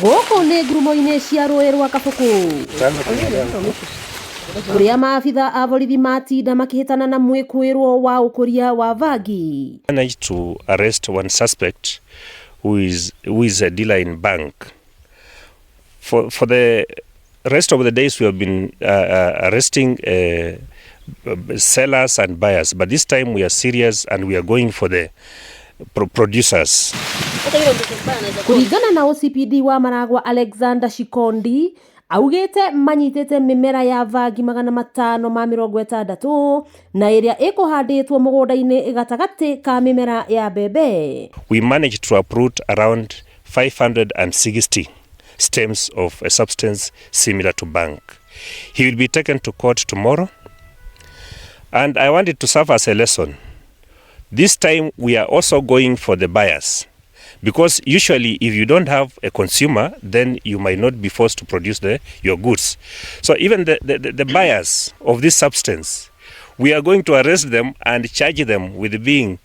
Gũkũ nĩ ngurumo-inĩ cia rũĩ rwa Kabũkũ kũrĩa maabitha a borithi matinda makĩhĩtana na mwĩkũĩrwo wa ũkũria wa bangi. Managed to arrest one suspect who is a dealer in bhang. For the rest of the days we have been arresting sellers and buyers, but this time we are serious and we are going for the producers. Kũringana na OCPD wa Maragwa Alexander Shikondi augĩte manyitĩte mĩmera ya bangi 560 na ĩrĩa ĩkũhandĩtwo mũgũnda-inĩ gatagatĩ ka mĩmera ya mbembe. We managed to uproot around 560 stems of a substance similar to bhang. He will be taken to court tomorrow. And I want it to serve as a lesson. This time we are also going for the buyers. Because usually if you don't have a consumer, then you might not be forced to produce your goods. So even the buyers of this substance, we are going to arrest them and charge them with being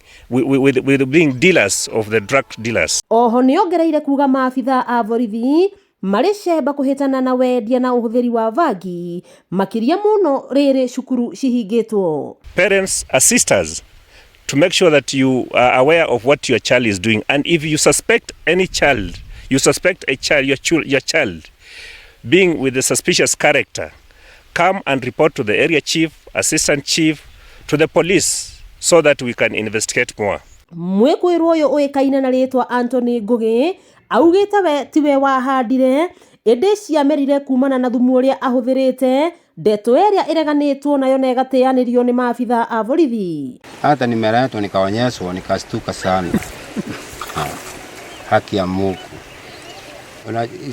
dealers of the drug dealers. Oho nĩongereire kuga maabitha a borithi marĩ cemba kũhĩtana na wendia na ũhũthĩri wa bangi makĩria mũno rĩrĩ cukuru cihingĩtwo. Parents, assist us to make sure that you are aware of what your child is doing. And if you suspect any child, you suspect a child, your child being with a suspicious character, come and report to the area chief, assistant chief, to the police, so that we can investigate more. Mwĩkũĩrwo ũyũ ũĩkaine na rĩtwa Anthony Ngũgĩ augĩte we tiwe wahandire ĩndĩ ciamerire kumana na thumu ũrĩa ahũthĩrĩte, ndeto ĩrĩa ĩreganĩtwo nayo na ĩgateanĩrio nĩ maabitha a borithi. Hata nimeletwa nikaonyeshwa, nikastuka sana. Ha, haki ya Mungu.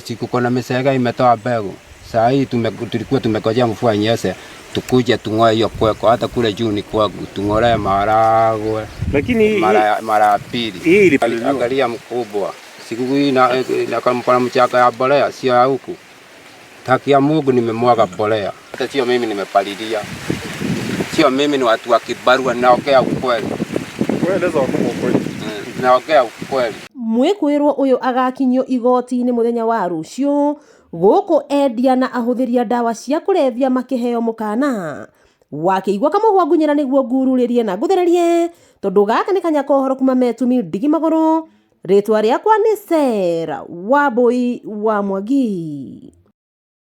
Siku kuna misega imetoa mbegu. Saa hii tulikuwa tumekojea mvua inyeshe tukuje tung'oe hiyo kweko, hata kule juu ni kwangu, tung'olee maharagwe. Lakini mara ya pili. Hii ilipaliliwa. Angalia mkubwa, siku hii na kama mchanga ya mbolea sio ya huku. Haki ya Mungu nimemwaga mbolea, hata sio mimi nimepalilia, sio mimi, ni watu wa kibarua. Naongea ukweli. Eleza wakubwa ukweli. Naongea ukweli. Mwĩkũĩrwo ũyũ agakinyio igoti-inĩ mũthenya wa rũciũ gũkũ endia na ahũthĩri a ndawa cia kũrebia makĩheo mũkana wakĩigua kamũhwa ngunyĩra nĩguo ngururĩrie na ngũthererie tondũ gaka nĩ kanya kohoro kuma metumi ndigi magũrũ. Rĩtwa rĩakwa nĩ Sarah Wambui wa Mwangi.